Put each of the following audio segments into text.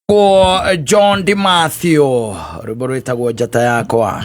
Kwa John DiMatteo rwĩmbo rwĩtagwo njata yakwa.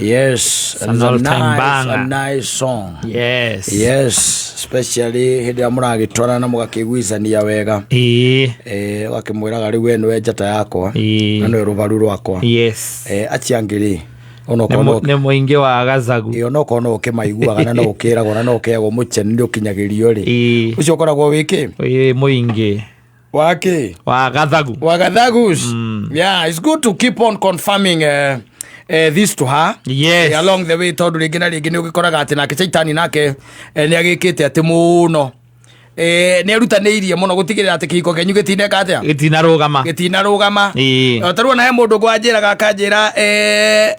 Yes, An and it's a all-time nice, banger. a nice song. Yes. Yes, especially hĩndĩ ĩrĩa mũragĩtwarana na mũgakĩiguithania wega. Ĩĩ. Eh, ũgakĩmwĩraga rĩu we nĩwe njata yakwa Ĩĩ. na nĩwe rũbaru rwakwa. Yes. Eh, acio angĩ rĩ Nĩ onokorwo no nĩ mũingĩ wa gacagu. ĩ, onokorwo no ũkĩmaiguaga na no ũkĩragwo na no ũkĩagwo mũcheni nĩ ũkinyagĩrio rĩ, Ĩĩ. ũcio ũkoragwo wĩ kĩ Ĩĩ mũingĩ wa kĩ wa gathagu. Wagathagus. Yeah, it's good to keep on confirming this to her. Yes. Along the way tondu ringi na ringi ni ugikoraga ati nake Shaitani nake ni agikite ati muno ni arutanĩirie mũno gũtigĩrĩra atĩ kĩhiko kĩanyu gĩtineka atĩa, Gĩtinarũgama. gĩtinarũgama. Ĩĩ. O, tarĩu ona he mũndũ ngwanjĩraga akanjĩra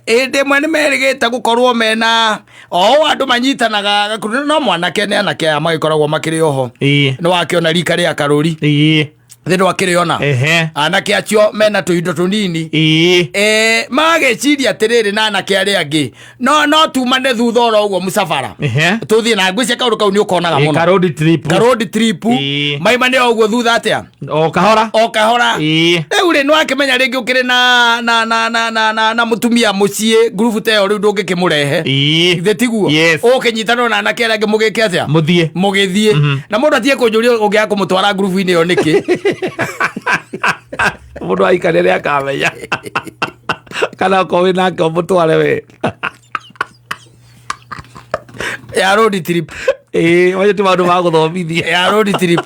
ĩndĩ ĩmwe nĩ merĩgĩte gũkorwo mena o ũũ andũ manyitanaga gakundi, no mwanake nĩ anake aya magĩkoragwo makĩrĩ oho. Ĩĩ. Nĩ wakĩona rika rĩa karũri Ĩĩ. thĩ ndwakĩrĩona Ehe. anake acio mena tũindo tũnini. Ĩĩ. Mageciria atĩrĩrĩ na anake arĩa angĩ no tumane thutha oro ũguo mũcabara Ehe. tũthiĩ na ngwĩcia kaũndũ kau nĩ ũkonaga Ĩĩ, mũno. ka road trip. Ka road trip. Ĩĩ. Maimane o ũguo thutha atĩa? O kahora. O kahora. Ĩĩ. Rĩu rĩ nĩwakĩmenya rĩngĩ ũkĩrĩ na na na na na na na mũtumia mũciĩ ngurubu ta ĩyo rĩu ndũngĩkĩmũrehe. Ĩĩ. Ithe tiguo? Yes. Ũkĩnyitanwo na anake arĩa angĩ mũgĩke atĩa? Mũthiĩ. Mũgĩthiĩ na mũndũ atige kũnjũria ũngĩaga kũmũtwara ngurubu-inĩ ĩyo nĩkĩ. Mũndũ aikarĩa nĩ akamenya. Kana okorwo wĩ nake ũmũtware we. Ya road trip. Ĩĩ, macio ti maũndũ ma gũthomithia. Ya road trip.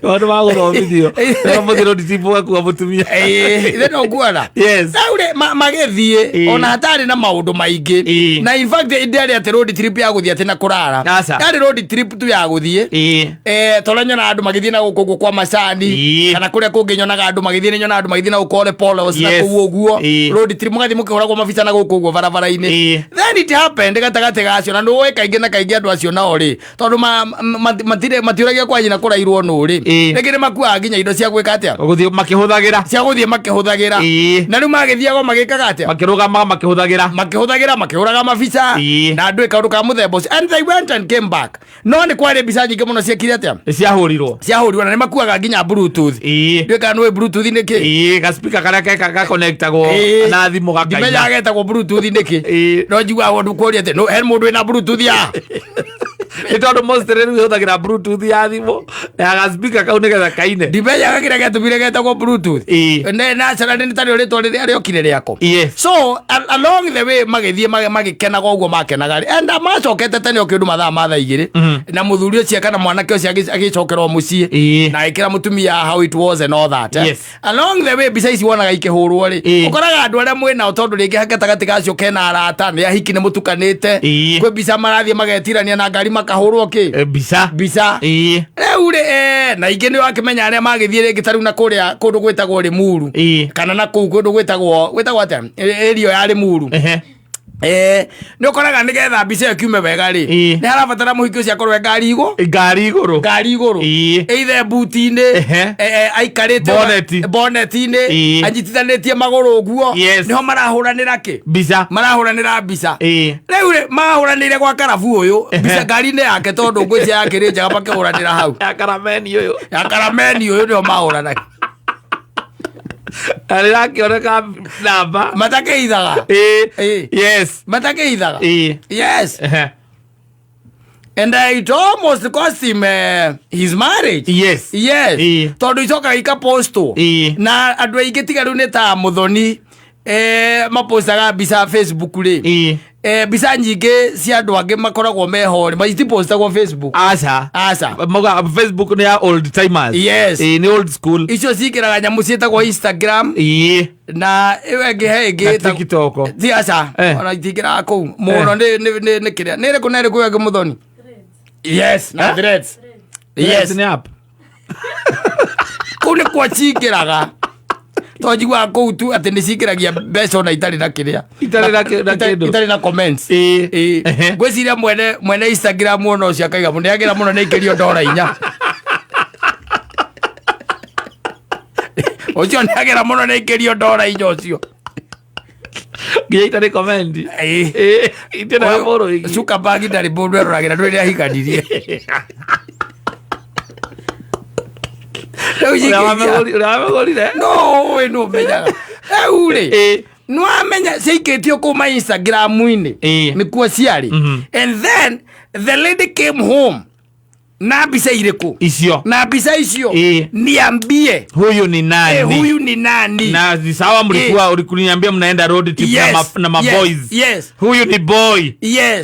Maũndũ ma gũthomithio. Rĩrĩa mũthiĩ road trip ũgakua mũtumia. Ĩĩ, ithe no nguona. Yes. Rĩu rĩ magĩthiĩ Ĩĩ. ona hatarĩ na maũndũ maingĩ. Ĩĩ. Na in fact ndĩarĩ atĩ road trip ya gũthiĩ atĩ na kũrara. Aca. Yarĩ road trip tu ya gũthiĩ. Ĩĩ. Tondũ nyonaga andũ magĩthiĩ na gũkũ ũguo kwa macani Ĩĩ. kana kũrĩa kũngĩ nyonaga andũ magĩthiĩ, nĩ nyonaga andũ magĩthiĩ na gũkũ Ole Polos na Yes. kũu ũguo. Ĩĩ. Road trip mũgathiĩ mũkĩhũragwo mabica na gũkũ ũguo barabara-inĩ. Ĩĩ. Then it happened gatagatĩ gacio na nĩũĩ kaingĩ na kaingĩ andũ acio nao rĩ tondũ matirĩ matiũragia kwa nyina kũrairwo nũ rĩ Ĩĩ. rĩngĩ nĩ makuaga nginya indo cia gwĩka atĩa, Gũthiĩ makĩhũthagĩra. cia gũthiĩ makĩhũthagĩra. Ĩĩ. Na rĩu magĩthiago magĩkaga atĩa? Makĩrũgamaga makĩhũthagĩra. Makĩhũthagĩra, makĩhũraga mabica Ĩĩ. na andũ kaũndũ ka mũthemba ũcio, and they went and came back no nĩ kwarĩ mbica nyingĩ mũno ciekire atĩa? Nĩ ciahũrirwo. Ciahũrirwo na nĩ makuaga nginya bluetooth. Ĩĩ. Ndiũĩ kana nĩũĩ bluetooth nĩ kĩ. Ĩĩ, gaspika karĩa gaconnectagwo Ĩĩ. na thimũ gakaina. Ndimenyaga getagwo bluetooth nĩkĩ. Ĩĩ. No njiguaga ũndũ kũria atĩ no he mũndũ wĩna bluetooth ya Nĩ tondũ mostly rĩu ĩhũthagĩra bluetooth ya thimũ na gaspika kau nĩgetha kaine. Ndimenyaga kĩrĩa gĩatũmire getagwo bluetooth. Ĩĩ. Ne naturally nĩ tarĩo rĩtwa rĩrĩa rĩokire rĩako. Yes. So along the way magĩthiĩ magĩkenaga ũguo makenaga rĩ and macokete tene o kĩndũ mathaa ma thaa 2 na mũthuri ũcio kana mwanake ũcio agĩcokerwo mũciĩ Ĩĩ. na agĩkĩra mũtumia how it was and all that. Yes. Along the way mbica ici wonaga ikĩhũrwo rĩ Ĩĩ. ũkoraga andũ arĩa mwĩ nao tondũ rĩngĩ gatagatĩ gacio kena arata nĩ ahiki nĩ mũtukanĩte Ĩĩ. kwĩ mbica marathiĩ magetirania na ngari makahũrwo kĩ Eh, mbica. Mbica. Ĩĩ. Rĩu rĩ na ingĩ nĩ wakĩmenya arĩa magĩthiĩ rĩngĩ tarĩu na kũrĩa kũndũ gwĩtagwo Rĩmuru Ĩĩ. kana na kũu kũndũ gwĩtagwo atĩa area ya Rĩmuru. Ehe. Nĩ ũkoraga nĩgetha mbica ĩyo kiume wega rĩ Ĩĩ. nĩ harabatara mũhiki ũcio akorwo e ngari igũ Ngari igũrũ. Ngari igũrũ. Ĩĩ. Either buti-inĩ Ehe. aikarĩte Boneti. boneti-inĩ Ĩĩ. anyitithanĩtie magũrũ ũguo. Yes. Nĩho marahũranĩra kĩ? Mbica. Marahũranĩra mbica. Ĩĩ. Rĩu rĩ mahũranĩire gwa karabu ũyũ Ehe. mbica ngari-inĩ yake tondũ ngwĩcia yakĩrĩ njega makĩhũranĩra hau. Ya karameni ũyũ. Ya karameni ũyũ nĩo mahũranaga. Na rĩrakĩoneka namba. Matakĩithaga. Ĩĩ. Ĩĩ. Yes. Matakĩithaga. Ĩĩ. Yes. Ehe. And it almost cost him his marriage. Yes. Yes. Ĩĩ. Tondũ icokaga ikapostwo Ĩĩ. na andũ aingĩ tiga rĩu nĩ ta mũthoni mapostaga mbica Facebook rĩ Ĩĩ. Mbica nyingĩ cia andũ angĩ makoragwo meho rĩ itipostagwo Facebook. Aca. Aca. Mauga Facebook nĩ ya old timers. Yes. Ĩĩ, nĩ old school. Icio cikĩraga nyamũ ciĩtagwo Instagram Ĩĩ. na ĩyo ĩngĩ he ĩngĩ Na ĩtagwo TikTok. Ti aca. Eh. Ona itingĩraga kũu mũno nĩ kĩrĩa nĩ ĩrĩkũ na ĩrĩkũ ĩyo ĩngĩ mũthoni? Yes, na Eh? Threads. Yes. Nĩ app. Kũu nĩ kwa cingĩraga to njiguaga kũu tu atĩ nĩ cingĩragia mbeca ona itarĩ na kĩrĩa Itarĩ na kĩndũ. Itarĩ na comments. Ĩĩ. Ĩĩ. Ehe. Ngwĩciria mwene Instagram ona ũcio akaiga nĩagĩra mũno nĩ aikĩrio ndora 4 ũcio nĩagĩra mũno nĩ aikĩrio ndora 4 ũcio. Nginya itarĩ comment. Ĩĩ. Ĩĩ, itiendaga following. Zuckerberg ndarĩ mũndũ eroragĩra ndũrĩ nĩ ahiganirie. Rĩu Ũrĩa cikĩikia. ũrĩa wamĩgũrire. No ũĩ nũ menyaga rĩu rĩ, Ĩĩ. nĩwamenya ciaikĩtio kuma Instagram-inĩ, Ĩĩ. nĩkuo ciarĩ. And then the lady came home na mbica irĩkũ? Icio. Na mbica icio. Ĩĩ. Niambie, Huyu ni nani? Huyu ni nani? Na ni sawa, mlikuwa uliniambia mnaenda road trip na maboys. Huyu ni boy.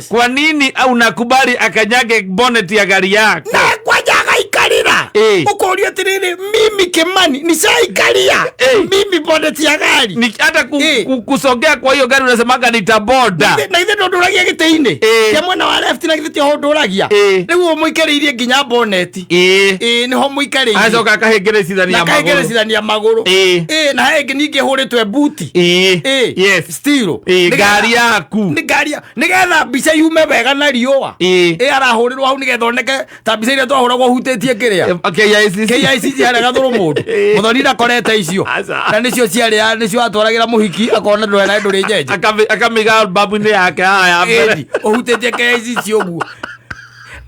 Kwa nini au unakubali akanyage bonnet ya gari yako? Na kwanja agaikarĩra. Ĩĩ. Ũkorio atĩrĩrĩ, mimi Kimani nicaikaria Ĩĩ. mimi bonnet ya gari? Ni hata Ĩĩ. kusongea kwa hiyo gari unasemaga nitaboda. Na ithe ndũndũragia gĩtĩ-inĩ Ĩĩ. kĩa mwena wa left, na githĩ tiho ndũragia? Ĩĩ. Rĩu ũmũikarĩirie nginya bonnet. Ĩĩ. Ĩĩ, nĩho mũikarĩirie. Acoka akahĩngĩrĩcithania Na magũrũ. kahĩngĩrĩcithania magũrũ. Ĩĩ. Ĩĩ, na he ĩngĩ ningĩ hũrĩtwe buti. Ĩĩ. Ĩĩ. Yes. Still. Ĩĩ, ngari yaku. Nĩ ngari nĩgetha mbica yume wega na riũa. Ĩĩ. Ĩ, arahũrĩrwo hau nĩgetha oneke ta mbica iria twahũragwo hutĩtie kĩrĩa KICC. KICC harĩa gathũrũ mũndũ. Ĩĩ. Mũthoni ndakorete icio. Aca. Na nĩcio ciarĩ nĩcio atwaragĩra mũhiki akona ndũrĩ na ndũrĩ njenje. Akamĩiga albamu-inĩ yake haha ya mbere. Ĩni, ũhutĩtie KICC ũguo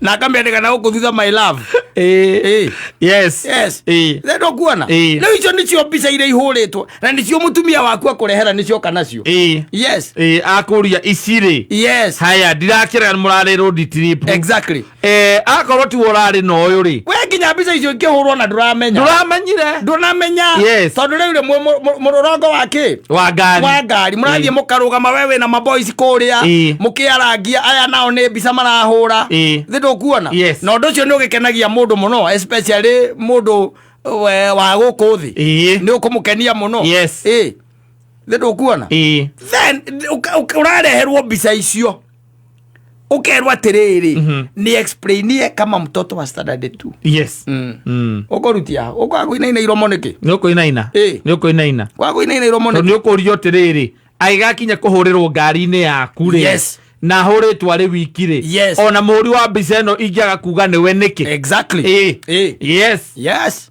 na akamĩandĩka na gũkũ thutha, "My love." Ĩĩ. Ĩĩ. Yes. Yes. Ĩĩ. Rĩu ndũkuona Ĩĩ. rĩu icio nĩcio mbica iria ihũrĩtwo na nĩcio mũtumia waku akũrehera, nĩcio nacio. Ĩĩ. Yes. Ĩĩ, akũria ici rĩ. Yes. Haya, ndirakĩra mũrarĩ road trip. Exactly. Akorwo tiwe ũrarĩ na ũyũ rĩ. We nginya mbica icio ikĩhũrwo na ndũramenya. Ndũramenyire. Ndũnamenya. Yes. Tondũ rĩu rĩmwe mũrũrongo wa kĩ Wa ngari. Wa ngari mũrathiĩ Ĩĩ. mũkarũgama, we wĩna maboys kũrĩa Ĩĩ. mũkĩarangia, aya nao nĩ mbica marahũra. Ĩĩ. Thĩ ndũkuona? Yes. Na ũndũ ũcio nĩ ũgĩkenagia mũndũ mũno, especially mũndũ wa gũkũ thĩ. Ĩĩ. Nĩ ũkũmũkenia mũno. Yes. Ĩĩ. Thĩ ndũkuona? Ĩĩ. Then ũrareherwo mbica icio, ũkerwo atĩrĩrĩ, nĩ explainie kama mtoto wa standard 2. Yes. Ũkũrutia ũkwaga kũinaina iromo nĩkĩ? Nĩ ũkũinaina. Ĩĩ. Nĩ ũkũinaina. Kwaga kũinaina iromo Tondũ nĩkĩ? nĩ ũkũrio atĩrĩrĩ, agĩgakinya kũhũrĩrwo ngari-inĩ yaku rĩ, na ahũrĩtwo arĩ wiki rĩ, ona mũhũri wa mbica ĩno ingĩaga kuga nĩwe nĩkĩ? Exactly. Ĩĩ. Ĩĩ. Yes. Yes,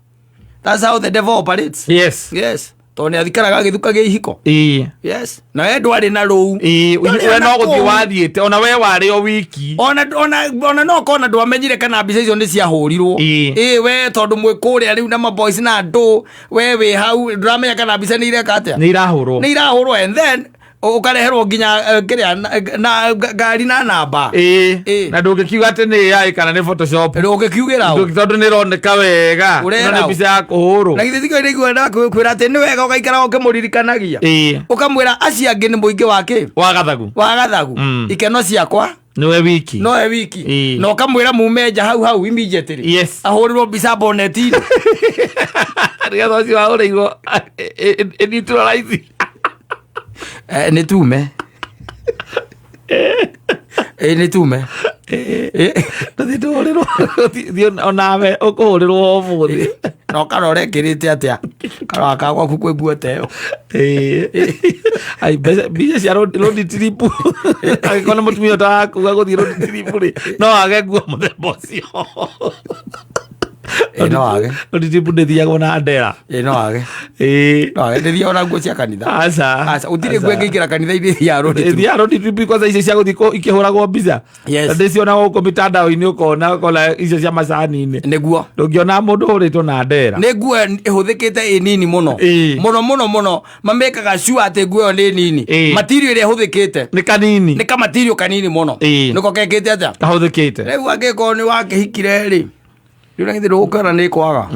that's how the devil operates. Yes. Yes, tondũ nĩ athikaraga agĩthukagia ihiko. Ĩĩ. Yes, na we ndwarĩ na rũu. Ĩĩ, Ndwarĩ we na no gũthiĩ kũu. wathiĩte, ona we warĩ o wiki. Ona no kona ndwamenyire kana mbica icio nĩ ciahũrirwo. Ĩĩ. Ĩĩ, we tondũ mwĩ kũrĩa rĩu na maboys na andũ, we wĩ hau ndũramenya kana mbica nĩ ireka atĩa. Nĩ irahũrwo. Nĩ irahũrwo, and then ũkareherwo nginya kĩrĩa na ngari na namba. Ĩĩ. Ĩĩ. Na ndũngĩkiuga atĩ nĩ AI kana nĩ Photoshop. Ndũngĩkiugĩra ũ. Tondũ nĩ ĩroneka wega. Ũrera Ĩno nĩ ũ. mbica ya kũhũrwo. Na githĩ tikio ndaigua kwĩra atĩ nĩ wega ũgaikara ũkĩmũririkanagia, Ĩĩ. ũkamwĩra acio angĩ nĩ mũingĩ wa kĩ? Wa gathagu. Wa gathagu. Ikeno ciakwa Nĩwe wiki. nowe wiki. Ĩĩ. Na ũkamwĩra mume nja hau hau immediately. Yes. Ahũrĩrwo mbica boneti-inĩ. Nĩgetha ũcio wahũrĩirwo ĩ-neutralize. Nĩ tume. Ĩ, nĩ tume. Ĩ. Tũthiĩ tũhũrĩrwo, thiĩ onawe ũkũhũrĩrwo ũmũthĩ. Na ũkarora ĩkĩrĩte atĩa, karora ka gwaku kwĩ nguo ta ĩyo. Ĩĩ. Ai, mbica cia road trip, angĩkorwo nĩ mũtumia ũtarakuga gũthiĩ road trip rĩ, no age nguo mũthemba ũcio. Ĩ, no age. Road trip ndĩthiagwo na ndera. Ĩ, no age. Ĩĩ. No age, ndĩthiaga na nguo cia kanitha. Aca. Aca, gũtirĩ nguo ĩngĩingĩra kanitha-inĩ ya road trip. Ĩthiaga road trip kwanza icio cia gũthiĩ ikĩhũragwo mbica. Yes. Ndĩciona gũkũ mitandao-inĩ, ũkona icio cia macani-inĩ. Nĩguo. Ndũngĩona mũndũ ũhũrĩtwo na ndera. Nĩ nguo ĩhũthĩkĩte ĩ nini mũno. Ĩĩ. Mũno mũno mũno, mamĩkaga sure atĩ nguo ĩyo nĩ nini. Ĩĩ. Material ĩrĩa ĩhũthĩkĩte Nĩ kanini. Nĩ kamatirio kanini mũno. Ĩĩ. Nĩko kekĩte atĩa? Kahũthĩkĩte. Rĩu angĩkorwo nĩ wakĩhikire rĩ, rĩu na githĩ ndũgũkĩona nĩ kwaga?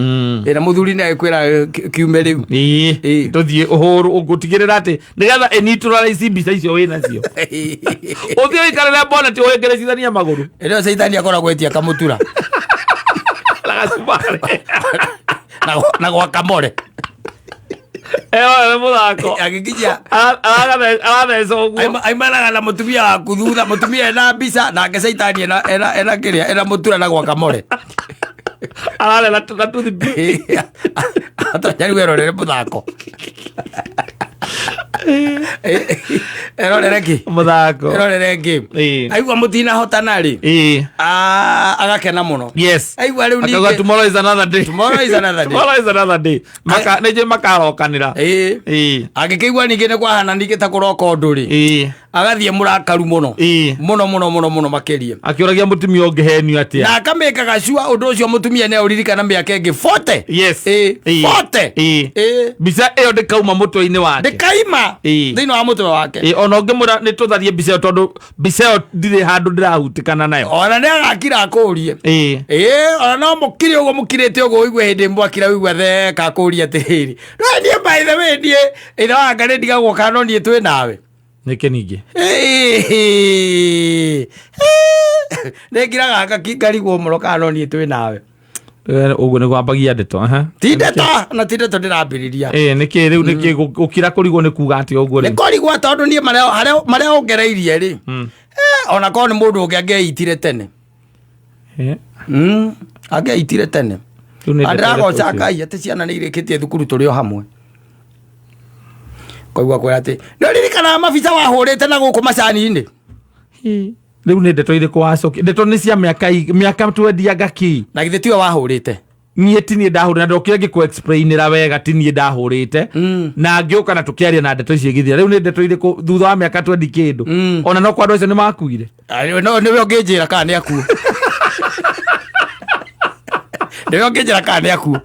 Ĩ, na mũthuri nĩ agĩkwĩra kiume rĩu. Ĩĩ. Ĩĩ. Tũthiĩ ũhũrũ gũtigĩrĩra atĩ nĩgetha ĩ-neutralize mbica icio wĩ nacio, ũthiĩ ũikarĩre bonnet ũhĩngĩrĩcithania magũrũ. Ĩrĩa caitani akoragwo etia kamũtura Na gacumarĩ. Na gwakamore. Ĩyo nĩ mũthako. Agĩkinyia Aratheca ũguo. Aimanaga na mũtumia waku thutha, mũtumia ena mbica nake caitani ena kĩrĩa, ena mũtura na gwakamore. Ararĩa na toothpick. Atonya rĩu erorere mũthako, erorere kĩ? Mũthako. Erorere game. Ĩĩ. Aigua mũtinahotana rĩ, Ĩĩ. Agakena mũno. Yes. Aigua rĩu Akauga ningĩ tomorrow is another day. Tomorrow is another day. Tomorrow is another day. Maka nĩnjũĩ makarokanĩra. Ĩĩ. Ĩĩ. Angĩkĩigua ningĩ nĩ kwahana ningĩ ta kũroka ũndũ rĩ, Ĩĩ. Agathiĩ mũrakaru mũno. Ĩĩ. Mũno mũno mũno mũno makĩria. Akĩũragia mũtumia ũngĩhenio atĩa. Na akamĩkaga cua ũndũ ũcio mũtumia nĩ ũririkana mĩaka ĩngĩ 40. Yes. Ĩĩ. Ĩĩ. 40. Ĩĩ. Ĩĩ. Mbica ĩyo ndĩkauma mũtwe-inĩ wake. Ndĩkaima Ĩĩ. thĩinĩ wa mũtwe wake. Ĩĩ, ona ũngĩmwĩra nĩ tũtharie mbica ĩyo tondũ mbica ĩyo ndirĩ handũ ndĩrahutikana nayo. Ona nĩ agakira akũrie. Ĩĩ. Ĩĩ, ona no mũkire ũguo mũkirĩte ũguo ũigue hĩndĩ ĩmwe akira ũigua theka akũria atĩrĩrĩ. No niĩ by the way niĩ ithe wa Ngai ndigagwo kana no niĩ twĩ nawe. Nĩkĩ ningĩ? Ĩĩ. Nĩ ngiraga ngarigwo mũno kana no niĩ twĩ nawe. Ũguo nĩ gwambagia ndeto. Aha. Ti ndeto na ti ndeto ndĩrambĩrĩria. Ĩĩ, nĩkĩ rĩu nĩkĩ gũkira kũrigwo nĩ kuga atĩa ũguo Nĩ rĩu? kũrigwo tondũ niĩ marĩa ongereirie rĩ. Ona korwo nĩ mũndũ ũngĩ angĩaitire tene. Ĩĩ. Angĩaitire tene. Rĩu nĩ ndeto Andĩragoca ĩrĩkũ ũcio? Ngai atĩ ciana nĩ irĩkĩtie thukuru tũrĩ o hamwe. Koigua kwĩra atĩ nĩ ũririkanaga mabica wahũrĩte na gũkũ macani-inĩ. Ĩĩ. Rĩu nĩ ndeto irĩkũ wacokia? Ndeto nĩ cia mĩaka twendianga kĩ? Na githĩ tiwe wahũrĩte? Niĩ ti niĩ ndahũrĩte na ndokire ngĩkũ explainĩra wega ti niĩ ndahũrĩte. Na ngĩũka na tũkĩaria na ndeto icio igĩthira. Rĩu nĩ ndeto irĩkũ thutha wa mĩaka twendi kĩndũ? Ona no kwa andũ acio nĩ makuire. No nĩwe ũngĩnjĩra kana nĩ akuo. Nĩwe ũngĩnjĩra kana nĩ akuo.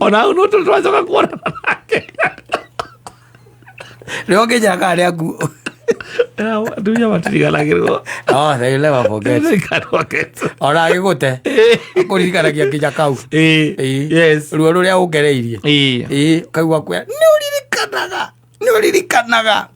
Ona hau no tũracoka kuonana nake. Nĩwe ũngĩnjĩra kana nĩ akuo. Atumia matiriganagĩrwo. Oh, they will never forget. They can forget. Ona agĩgũte akũririkanagia nginya kau. Ĩĩ. Ĩĩ. Yes. Ruo rũrĩa ũngereirie. Ĩĩ. Ĩĩ, ũkaigua kwĩra nĩ ũririkanaga, nĩ ũririkanaga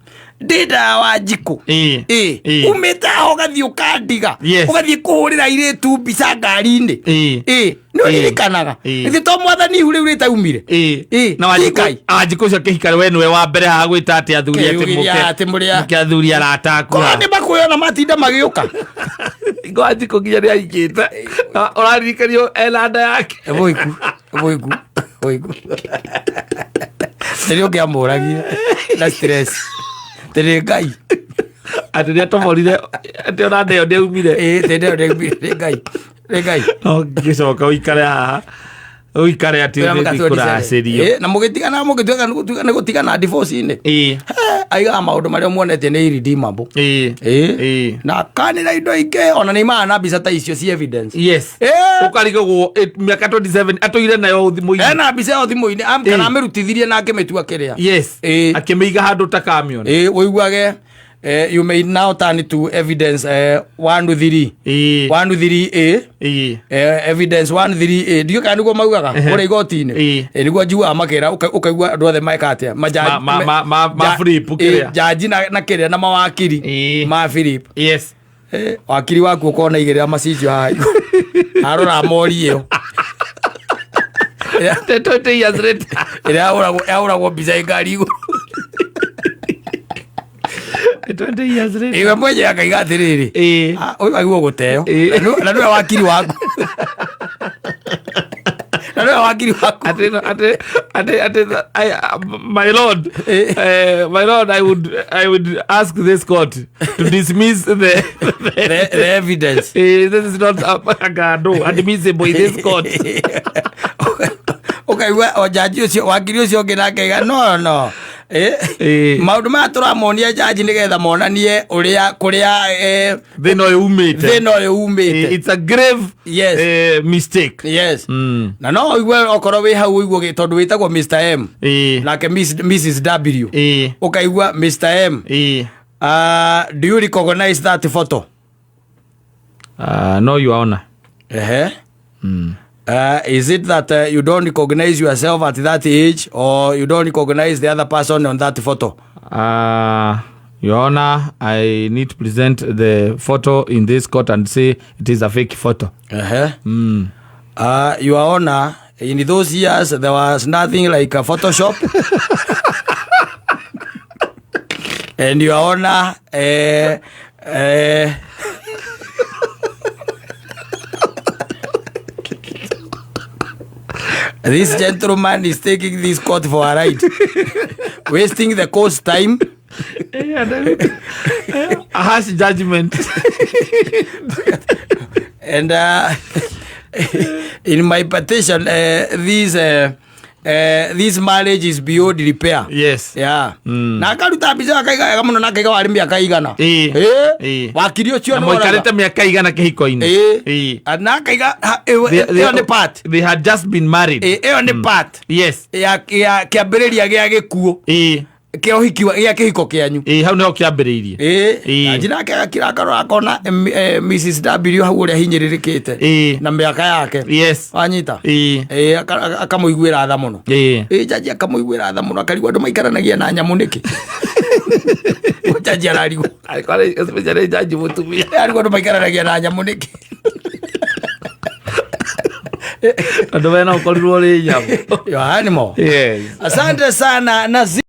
ndĩ ndawa njikũ. Ĩĩ. Ĩĩ. Ĩĩ. Umĩte haha ũgathiĩ ũkandiga. Yes. Ũgathiĩ kũhũrĩra airĩtu mbica ngari-inĩ. Ĩĩ. Ĩĩ. Nĩ ũririkanaga. Ĩĩ. Githĩ to mwathani ihu rĩu rĩtaumire. Ĩĩ. Ĩĩ. Na Wanjikũ Ngai. Wanjikũ ũcio akĩhika we nĩwe wa mbere haha gwĩta atĩ athuri atĩ Kĩyugĩria mũke atĩ mũrĩ a- mũke athuri arata aku Korwo haha. nĩ makwĩona matinda magĩũka. Ngo Wanjikũ nginya nĩ ahikĩte. Na ũraririkanio ena nda yake. Mũiku, mũiku, mũiku. Tĩrĩ ũngĩamũragia na stress. Tĩrĩ Ngai. Atĩ nĩ atoborire atĩ ona nda ĩyo ndĩaumire. Ĩĩ, tĩrĩ ndĩo nĩ Ngai. Nĩ Ngai. No ngĩcoka ũikare haha. Ũikare atĩ ũgĩthiĩ kũracĩrio. Ĩĩ, na mũgĩtigana mũgĩtuĩka nĩ gũtigana divorce-inĩ. Ĩĩ. Aigaga maũndũ marĩa muonetie nĩ irredeemable. Ĩĩ. Ĩĩ. Ĩĩ. Na akanĩra indo ingĩ ona nĩ imaga na mbica ta icio ci evidence. Yes. Ĩĩ. Ũkarigagwo mĩaka 27 atũire nayo thimũ-inĩ. Ena mbica ĩyo thimũ-inĩ kana Ĩĩ. amĩrutithirie na akĩmĩtua kĩrĩa. Yes. Ĩĩ. Akĩmĩiga handũ ta kamion. Ĩĩ, ũiguage you may now turn to evidence 1 3. Ĩĩ. 1 3 A. Ĩĩ. Evidence 1 3 A. Ndiũĩ kana nĩguo maugaga kũrĩa igoti-inĩ. Ĩĩ. Nĩguo njiguaga makĩra ũkaigua andũ othe meka atĩa. Ma flip kĩrĩa. Jaji na kĩrĩa na mawakiri. Ĩĩ. Ma flip. Yes. Wakiri waku ũkorwo na igĩrĩra macicio haha igũrũ. Arora mori ĩyo. 20 years later. Ĩrĩa yahũragwo mbica ĩ ngari igũrũ. 20 years later. Iwe mwenye akaiga atĩrĩrĩ. Ĩĩ. Ũyũ agĩrĩirwo gũteo. Ĩĩ. Na nĩwe wakiri waku. Na nĩwe wakiri waku. Atĩ, my lord, my lord, I would ask this court to dismiss The evidence. This is not no, admissible in this court. Ũkaigua o jaji ũcio wakiri ũcio ũngĩ nake aiga no no. Maũndũ maya tũramonia jaji nĩgetha monanie ũrĩa kũrĩa Thĩna ũyũ umĩte. Thĩna ũyũ umĩte. It's a grave Yes. Mistake. Yes. Na no ũigue okorwo wĩ hau ũigue tondũ wĩtagwo Mr. M. Nake Mrs. W. Ũkaigua Mr. M. Do you recognize that photo? No, Your Honor. Is it that you don't recognize yourself at that age, or you don't recognize the other person on that photo? Your Honor, I need to present the photo in this court and say it is a fake photo. Your Honor, in those years there was nothing like a Photoshop. And Your Honor, this gentleman is taking this court for a ride, wasting the court's time. A harsh judgment. And in my petition, these This marriage is beyond repair. Yeah. Na akaruta mbica, akaiga wega mũno, na akaiga warĩ mĩaka igana. Wakiri ũcio Na nĩ mũikarĩte mĩaka igana kĩhiko-inĩ. Na akaiga ĩyo nĩ part. They had just been married. Ĩyo nĩ part ya kĩambĩrĩria gĩa gĩkuũ kĩa ũhiki gĩa kĩhiko kĩanyu. Ĩĩ, hau nĩho kĩambĩrĩirie. Anji nake agakira, akarora, akona Mrs W hau ũrĩa hinyĩrĩrĩkĩte na mĩaka yake. Wanyita? Akamũiguĩra tha mũno. Jaji akamũiguĩra tha mũno, akarigwo andũ maikaranagia na nyamũ nĩkĩ. Jaji ararigwo. Especially jaji mũtumia. Arigwo andũ maikaranagia na nyamũ nĩkĩ. Tondũ we no ũkorirwo ũrĩ nyamũ. Yo, haya nĩmo. Yes. Asante sana na.